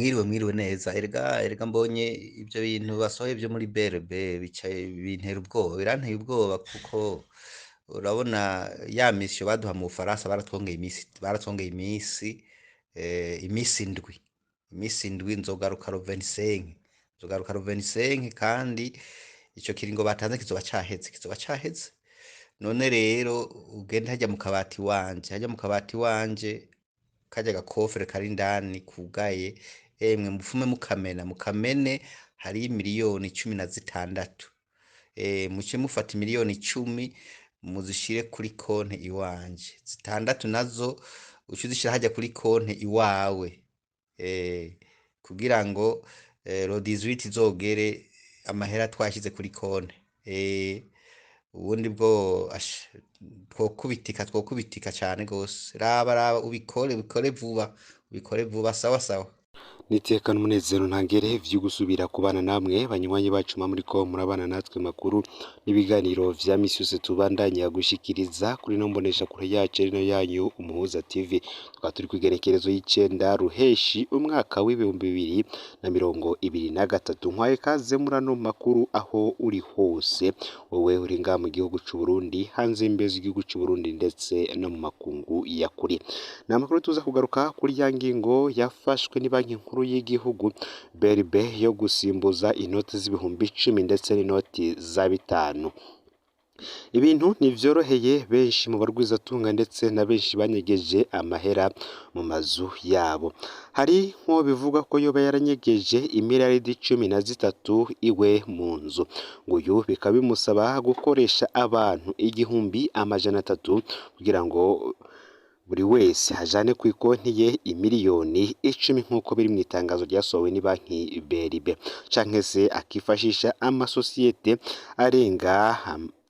Mwiriwe mwiriwe neza erega mbonye ivyo bintu basohoye vyo muri BRB bicaye bintera ubwoba, biranteye ubwoba kuko urabona ya mission baduha mu Bufaransa baratwongeye imisi, baratwongeye imisi imisi indwi, imisi indwi nzogaruka le 25, nzogaruka le 25 kandi ico kiringo batanze kizoba caheze, kizoba caheze. None rero ugende harya mu kabati wanje, harya mu kabati wanje karya gakofere kari indani kugaye, emwe mupfume mukamena, mukamene hariyo imiriyoni 16, muce mufata imiriyoni 10 muzishire kuri konte iwanje, zitandatu nazo uce uzishira harya kuri konte iwawe, kugira ngo le 18 izogere amahera twashize kuri konte, ubundi bwo asha twokubitika, twokubitika cane gose, raba raba ubikore, ubikore vuba, ubikore vuba, sawa sawa. Niteka n'umunezero ntangere vyo gusubira kubana namwe banywanyi bacu muriko murabana natwe makuru n'ibiganiro vya misi yose tubandanya gushikiriza kuri no mbonesha kure yacu ari nayo yanyu Umuhuza TV. Tukaba turi kw'igenekerezo y'icenda Ruheshi umwaka w'2023. Nkwaye kaze muri ano makuru aho uri hose, wowe uri ngaha mu gihugu c'u Burundi, hanze y'imbibe z'igihugu c'u Burundi ndetse no mu makungu ya kure. Ni amakuru tuza kugaruka kuri ya ngingo yafashwe n'ibanki nkuru y'igihugu BRB yo gusimbuza inoti z'10.000 ndetse n'inoti za 5. Ibintu ntivyoroheye benshi mu barwizatunga ndetse na benshi banyegeje amahera mu mazu yabo. Hari nko bivugwa ko yoba yaranyegeje imiriyaridi 13 iwe mu nzu. Nguyu bikaba bimusaba gukoresha abantu 1300 kugira ngo buri wese ajane ku ikonti ye imiriyoni 10 nk'uko biri mu itangazo ryasohowe n'ibanki BRB, canke se akifashisha amasosiyete arenga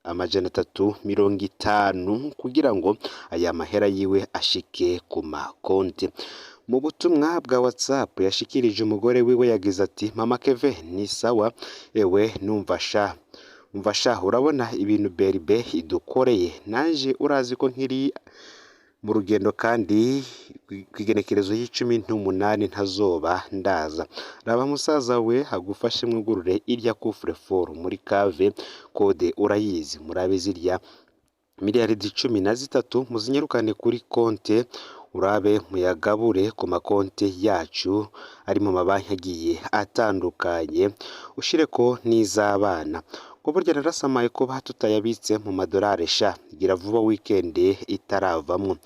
350 kugira ngo aya mahera yiwe ashike ku makonti. Mu butumwa bwa WhatsApp yashikirije umugore wiwe yagize ati: Mama Keve ni sawa, ewe numva sha, umva sha, urabona ibintu BRB idukoreye, nanje urazi ko nkiri mu rugendo kandi kw'igenekerezo y'18 ntazoba ndaza. Raba musaza we agufashe mwugurure irya coffre-fort muri cave, kode urayizi, murabe zirya miliyaridi 13 muzinyarukane kuri konte, urabe muyagabure ku makonte yacu ari mu mabanki agiye atandukanye, ushireko n'iz'abana. Ngo burya narasamaye kuba tutayabitse mu madolari sha, gira vuba weekend itaravamwo.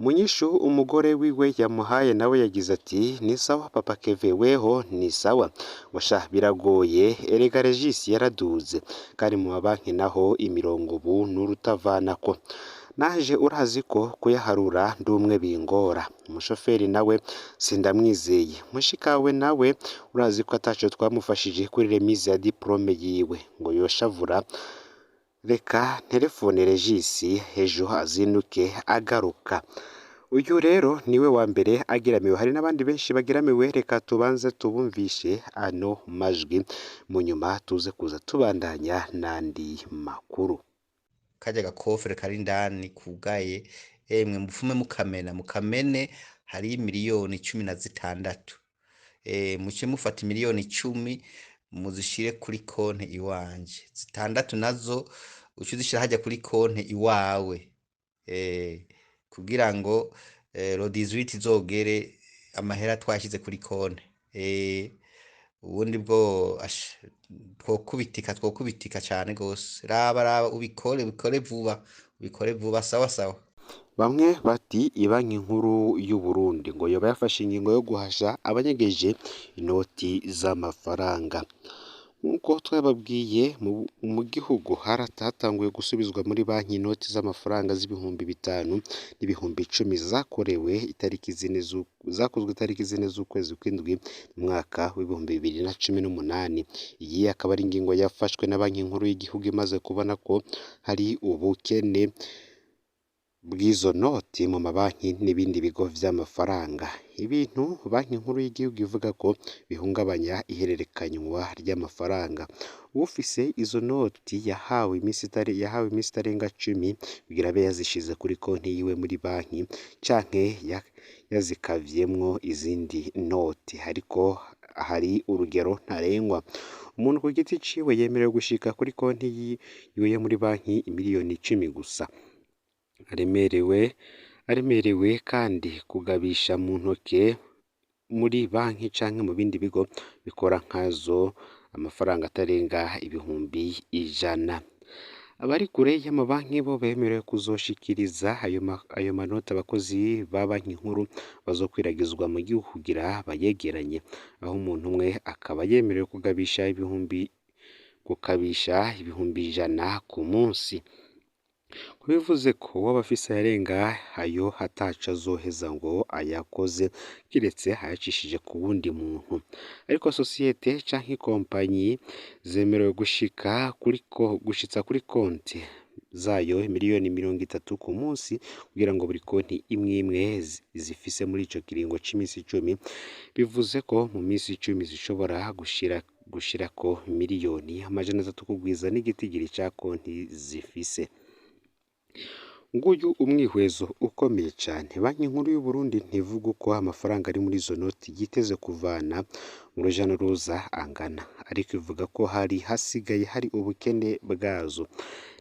Munyishu umugore wiwe yamuhaye nawe yagize ati: ni sawa papa Keve, weho ni sawa. Ngo sha biragoye, erega Regis yaraduze kandi mu mabanki naho imirongo ubu n'urutavanako. Naje urazi ko kuyaharura ndumwe bingora. Umushoferi nawe sindamwizeye. Mushikawe nawe urazi ko ataco twamufashije kuri remise ya diplome yiwe ngo yoshavura. Reka nterefone Regis ejo azinduke agaruka. Uyu rero niwe wa mbere ageramiwe, hari n'abandi benshi bageramiwe. Reka tubanze tubumvishe ano majwi, mu nyuma tuze kuza tubandanya n'andi makuru. Karya gakofere kari indani kugaye, emwe mupfume mukamena, mukamene hariyo imiriyoni 16, muce mufata imiriyoni 10 muzishire kuri konte iwanje, zitandatu nazo uce uzishira harya kuri konte iwawe, kugira ngo le 18 izogere amahera twashize kuri konte, ubundi bwo asha twokubitika, twokubitika cane gose, raba raba ubikore, ubikore vuba, ubikore vuba, sawa sawa. Bamwe bati ibanki nkuru y'u Burundi ngo yoba yafashe ingingo yo guhasha abanyegeje inoti z'amafaranga. Nk'uko twababwiye mu gihugu hatanguye gusubizwa muri banki inoti z'amafaranga z'5.000 n'10.000 zakorewe itariki zine zakozwe itariki 4 z'ukwezi kw'indwi mu mwaka w'2018. Iyi akaba ari ingingo yafashwe na banki nkuru y'igihugu imaze kubona ko hari ubukene bw'izo noti mu mabanki n'ibindi bigo vy'amafaranga, ibintu banki nkuru y'igihugu ivuga ko bihungabanya ihererekanywa ry'amafaranga. Uwufise izo noti yahawe imisi itarenga 10 kugira abe yazishize kuri konti yiwe muri banki canke yazikavyemwo izindi noti, ariko hari urugero ntarengwa. Umuntu ku giti ciwe yemerewe gushika kuri konti yiwe yo muri banki imiliyoni 10 gusa. Aremerewe kandi kugabisha mu ntoke muri banki canke mu bindi bigo bikora nkazo amafaranga atarenga 100,000. Abari kure y'amabanki bo bemerewe kuzoshikiriza ayo manoti abakozi ba banki nkuru bazokwiragizwa mu gihugu kugira bayegeranye, aho umuntu umwe akaba yemerewe gukabisha 100,000 ku munsi. Bivuze ko uwoba afise ayarenga ayo ataco azoheza ngo ayakoze kiretse ayacishije ku wundi muntu. Ariko sosiyete canke ikompanyi zemerewe gushitsa kuri konti zayo 30 miliyoni ku munsi kugira ngo buri konti imwe imwe zifise muri ico kiringo c'imisi 10, bivuze ko mu misi 10 zishobora gushirako 300 miliyoni kugwiza n'igitigiri ca konti zifise. Nguyu umwihwezo ukomeye cane. Banki nkuru y'Uburundi ntivuga uko amafaranga ari muri izo noti yiteze kuvana mu ruja n'uruza angana, ariko ivuga ko hari hasigaye hari ubukene bwazo.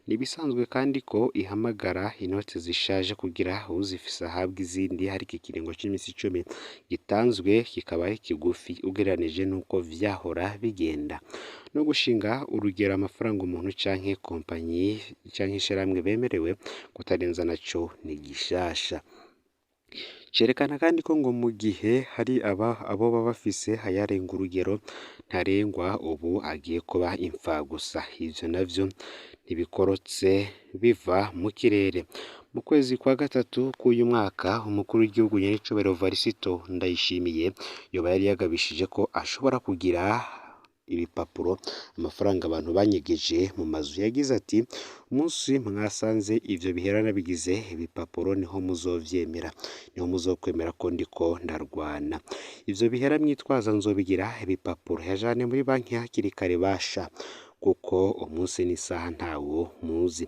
Ni ibisanzwe kandi ko ihamagara inoti zishaje kugira uwuzifise ahabwe izindi, ariko ikiringo c'imisi 10 gitanzwe kikaba ari kigufi ugereranije n'uko vyahora bigenda. No gushinga urugero amafaranga umuntu canke kompanyi canke ishirahamwe bemerewe kutarenza naco ni gishasha. Cerekana kandi ko ngo mu gihe hari abo baba bafise ayarenga urugero ntarengwa ubu agiye kuba imfagusa. Ivyo navyo ntibikorotse biva mu kirere. Mu kwezi kwa gatatu k'uyu mwaka, umukuru w'igihugu nyenicubahiro Varisito Ndayishimiye yoba yari yagabishije ko ashobora kugira ibipapuro amafaranga abantu banyegeje mu mazu. Yagize ati: "Umunsi mwasanze ivyo biherana bigize ibipapuro niho muzovyemera, niho muzokwemera ko ndiko ndarwana. Ivyo bihera mwitwaza nzobigira ibipapuro, yajane muri banki hakiri kare basha, kuko umunsi n'isaha ntawo muzi."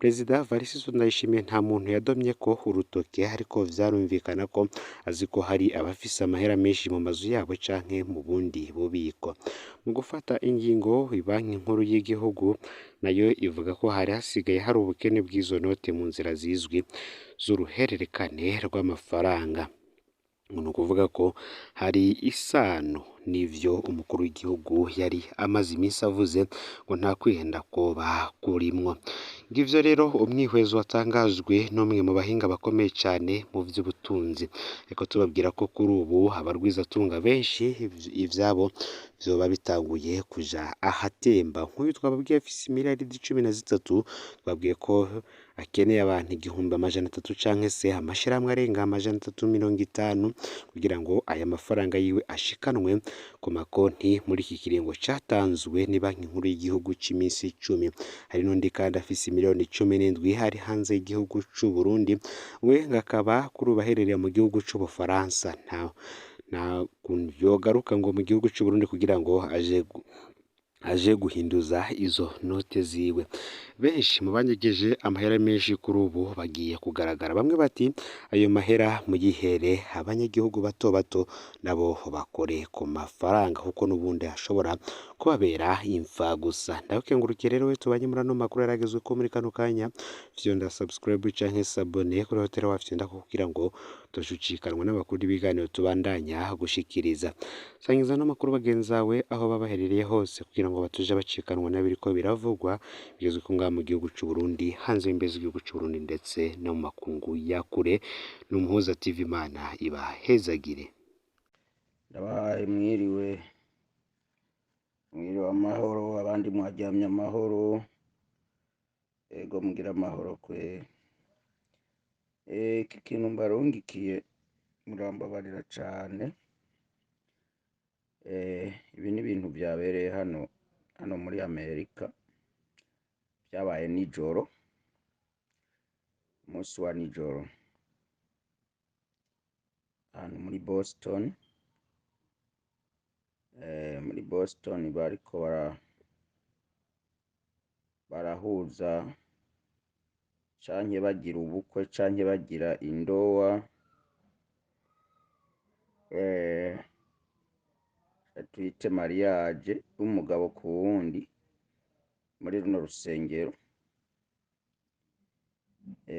Perezida Varisito Ndayishimiye nta muntu yadomye ko urutoke, ariko vyarumvikana ko azi ko hari abafise amahera menshi mu mazu yabo canke mu bundi bubiko. Mu gufata ingingo, Banki nkuru y'igihugu nayo ivuga ko hari hasigaye hari ubukene bw'izo noti mu nzira zizwi z'uruhererekane rw'amafaranga. Ni ukuvuga ko hari isano n'ivyo umukuru w'igihugu yari amaze iminsi avuze ngo nta kwihenda kwoba kurimwo. Ngivyo rero umwihwezo watangajwe n'umwe mu bahinga bakomeye cane mu vy'ubutunzi. Ariko tubabwira ko kuri ubu abarwizatunga benshi ivyabo vyoba bitanguye kuja ahatemba. Nk'uyu twababwiye afise 13 miliyaridi, twabwiye ko akeneye abantu 1300 canke se amashirahamwe arenga 350 kugira ngo aya mafaranga yiwe ashikanwe ku makonti muri iki kiringo catanzwe ni banki nkuru y'igihugu c'imisi 10. Hari n'undi kandi afise 17 miliyoni ari hanze y'igihugu c'Uburundi, we akaba kuri ubu aherereye mu gihugu c'Ubufaransa. Nta kuntu yogaruka ngo mu gihugu c'Uburundi kugira ngo aje guhinduza izo note ziwe. Benshi mu banyegeje amahera menshi kuri ubu bagiye kugaragara. Bamwe bati ayo mahera muyihere abanyagihugu bato bato nabo bakore ku mafaranga, kuko n'ubundi ashobora kubabera imfa gusa. Ndagukengurukiye rero we tubanye muri ano makuru yaragezwe ko muri kano kanya. Fyonda subscribe canke s'abonner kuri hoteli wafyonda kugira ngo toshucikanwa n'amakuru y'ibiganiro tubandanya gushikiriza. Sangiza n'amakuru bagenzi bawe aho baba baherereye hose kugira ngo batuje bacikanwa n'abiriko biravugwa bigezwe ko ngaha mu gihugu c'u Burundi, hanze y'imbibe z'igihugu c'u Burundi ndetse no mu makungu ya kure. N'Umuhuza TV, Imana ibahezagire. Ndabahaye mwiriwe, mwiriwe amahoro, abandi mwaryamye amahoro, ego mugira amahoro kwe. Iki kintu mbarungikiye murambabarira cane. Ibi ni ibintu vyabereye hano muri Amerika, vyabaye nijoro. Mu Munsi wa nijoro ahantu muri Boston, muri Boston bariko barahuza canke bagira ubukwe canke bagira indowa, tuyite mariage y'umugabo ku wundi muri runo rusengero.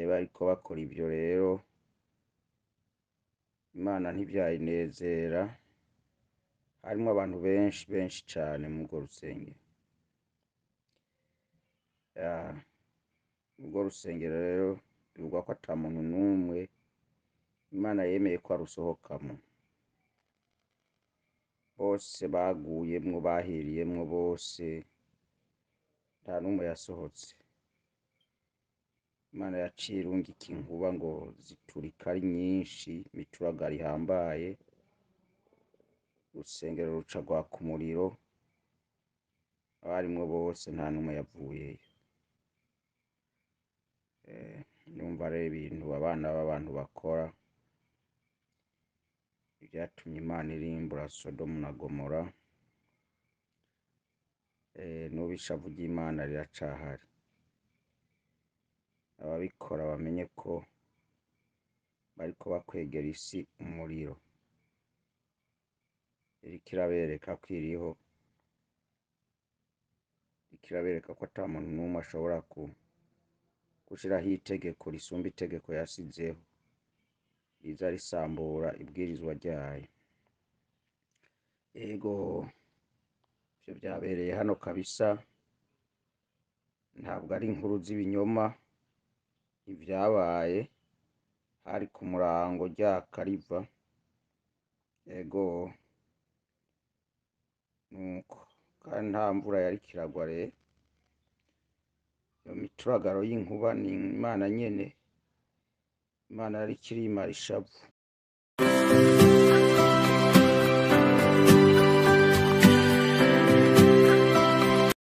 Bariko bakora ivyo rero, Imana ntivyayinezera. Harimwo abantu benshi benshi cane murwo rusengero. Urwo rusengero rero bivugwa ko ata muntu n'umwe Imana yemeye ko arusohokamwo. Bose baguyemwo, bahiriyemwo bose, nta n'umwe yasohotse. Imana yaciye irungika inkuba ngo ziturika ari nyinshi, imituragaro ihambaye, urusengero ruca rwaka umuriro, abarimwo bose nta n'umwe yavuyeyo. Ndumva rero ibintu abana b'abantu bakora, ivyatumye Imana irimbura Sodomu na Gomora, n'ubu ishavu ry'Imana riracahari. Ababikora bamenye ko bariko bakwegera isi umuriro, iriko irabereka ko iriho, iriko irabereka ko ata muntu n'umwe ashobora gushiraho itegeko risumba itegeko yasizeho, riza risambura ibwirizwa ryayo. Ego, ivyo vyabereye hano kabisa, ntabwo ari inkuru z'ibinyoma, ivyabaye hari ku murango ryaka riva. Ego, nuko kandi nta mvura yariko iragwa rero, iyo mituragaro y'inkuba ni Imana nyene, Imana yariko irimara ishavu.